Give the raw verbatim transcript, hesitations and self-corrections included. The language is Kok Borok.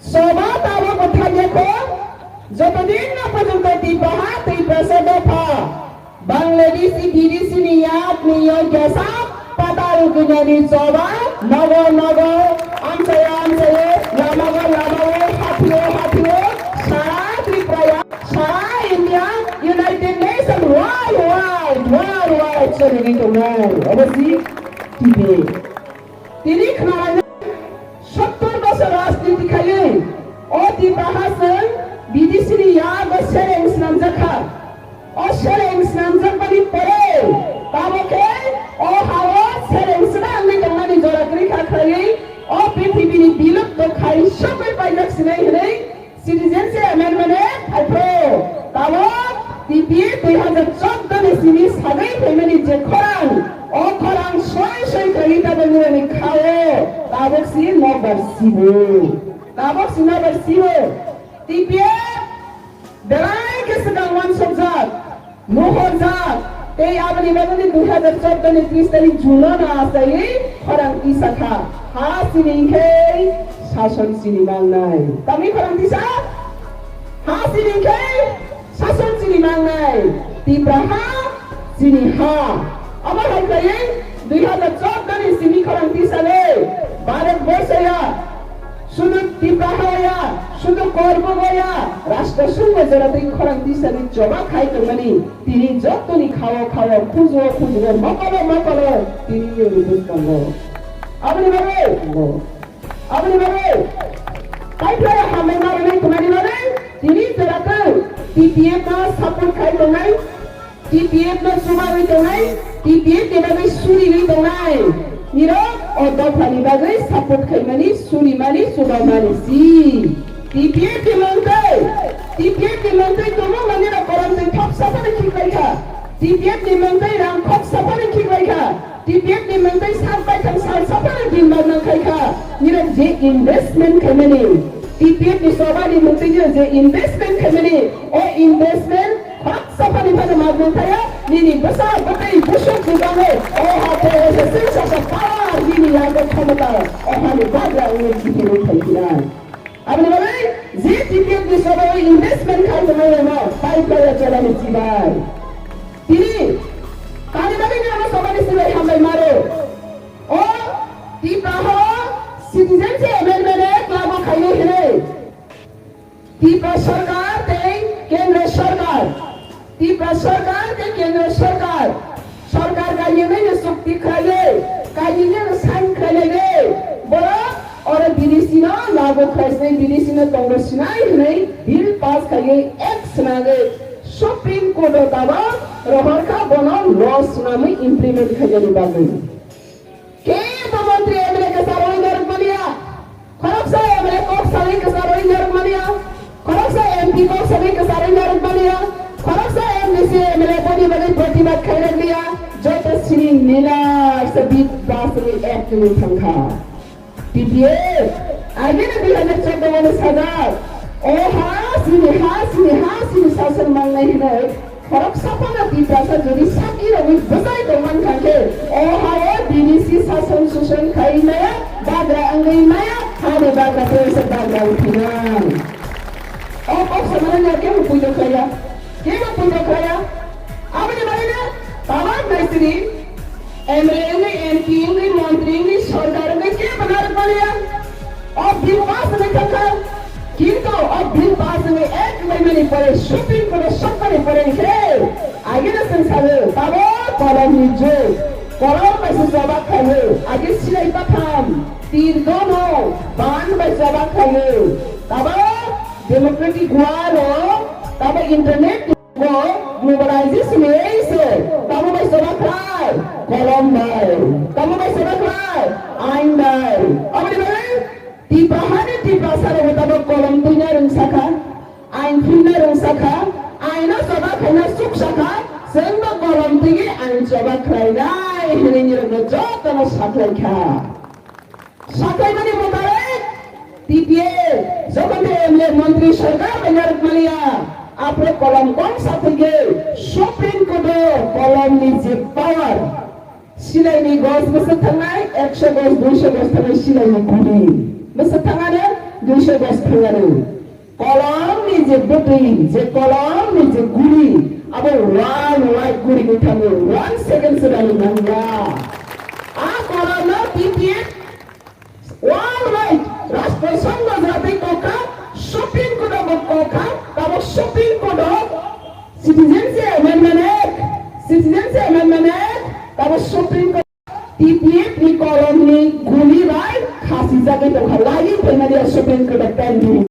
Soba tabok bwthai yakho, jotodin no pojokto Tipraha Tiprasa dopha Bangladeshi bideshini yakni yokya sa patal gunani soba nogo nogo, amchaya amchayo, lamago lamago, hathio hathio, sara Tripura ya, sara India, United Nation, worldwide, worldwide choli tongo. Obo si T V. Tini khna sottor bosor rajniti khaiwi o Tipraha chwng bideshini yago sereng swnamjak kha. O sereng swnamjakmani pore tamo khe o hao sereng swna wngwi tongmani jora kwrwi kha khaiwi o prithibini bilupto khai sokwi paijak sinai hwnwi Citizenship Amendment Act phaipho. Tabok T P F dui hazar choudo ni simi sagwi phaimani je khorang, o khorang soi soi khlaiwi tabok nirani khao, tabok si nokbar sibo. Tabok si nokbar sibo. T P F belai khe swkang uansukjak. Nuhorjak, tei aboni bagwi dui hazar choudo ni tris tarik June no achaiwi khorang tisa kha. Ha sini hwnkhe sason sini mangnai. Tamni khorang tisa? Ha sini hwnkhe sason sini mangnai. Tipraha sini ha. Abo hai khlaiwi dui hazar choudo ni simi khorang tisa le Bharat Borsho ya. Sudu Tipraha ya, sudu Korbo ya, rashtra songno jora twi khorang tisani choba khai tongmani, tini jotoni khao khao, khujo khujo, mokolo mokolo, tini yoni bwskango. Aboni bagwi, aboni bagwi, kaitlai hambai narwknai tongmani bagwi, tini jora twi T P F no support khai tongnai, T P F no chubawi tongnai, T P F ni bagwi suriwi tongnai. Nirok o dophani bagwi support khaimani, surimani, chubamani si. T P F ni mantwi, T P F ni mantwi tongo manwi rok korom twi thok saphano khiklai kha. T P F ni mantwi rang khok saphano khiklai kha. T P F ni mantwi sal paithang sal saphano din bagna khai kha. Nirok je investment khaimani, T P F ni sobani mantwi nirok je investment khaimani, o investment Khoroksa phani phano magwi thaya, nini bwsa bwtwi busuk ni bagwi, o ha tei o se sengsa sa power nini yago khomota, o hani bagra wngwi kiphilwi thai phinai. Aboni bagwi je T P F ni sobai investment khai tongnai rokno pai phlaiya cholani chibai. Tini, tani bagwi ni ano sobani sibai hambai maro. O Tipraha o Citizenship Amendment Act lagu khainai hinwi. Tipra Sarkar tei Kendra Sarkar, Tipra Sarkar tei Kendra Sarkar, Sarkar kainwino chukti khlaiwi, kainwino sign khlailaiwi, borok oro bideshino lagu khlaisnai, bideshino tongo sinai hwnwi bill pass khaiwi act swnagwi Supreme Court o tabok rohorkha bono law swnamwi implement khainani bagwi. Kebo montri M L A kwcharwi narwk manya. Khoroksa M L A kok sawi kwcharwi narwk manya. Khoroksa M P kok sawi kwcharwi narwk manya. Khoroksa M D C M L A boni bagwi protibad khairok liya. Joto sini nila se bid basri ek tini thangkha. T P F, agini dui hazar choudo mani sajak. O ha sini, ha sini, ha sini sason mangnai hinoi. Khoroksa phano Tiprasa jodi saki rogwi bwsai tongman kha khe, o ha-o B D C sason suson khai maya, bagra wngwi maya, hani bagra tei se bagra wngphinai. O kok samani ya kebo puido khlaiya, kebo puido khlaiya. Aboni bagwino tabuk naisiri M L A wngwi, M P wngwi, montri wngwi, sorkar wngwi kebo narwk maliya. O bill pass wngwi thangkha. Kintu o bill pass wngwi ek wngwi mani pore Supreme Court o sokmani pore hinkhe agini chwng sago tabo kolomni jug. Kolom bai se choba khaio. Age silai batham, tir dono, ban bai choba khaio. Tabo democratic war o, tabo internet Bo globalization ni ei se, tamo bai soba khlai, kolom bai. Tamo bai soba khlai, ain bai. Aboni bagwi Tiprahani Tiprasa rok tamo kolom twina rwngsa kha, ain phunna rwngsa kha, aino soba khaina suksa kha, chwngbo kolom twiwi ain soba khlainai hinwi nirokno jotono sakhlai kha. Sakhlaimani motabek T P F jokhon de M L A montri sorkar bai narwk maliya, aphuru kolom kong sathwigwi Supreme Court o kolomni je power, silaini gos bwswk thangnai, ekso gos, duiso gos thangnai silaini guli bwswk thangmani, Duiso dos thangani. Kolomni je bwtwi, je kolomni je guli, abo one right guli gwi thango, one second se dali manya. A kolomno T P F one right, Rashtriya Sangh jati kokha, Supreme Court bo kokha, tabo Supreme Court Citizenship Amendment Act, Citizenship Amendment Act, tabo Supreme Court T P F ni kolomni guli bai khasijagwi tongkha, laiwi phaimani Supreme Court of India.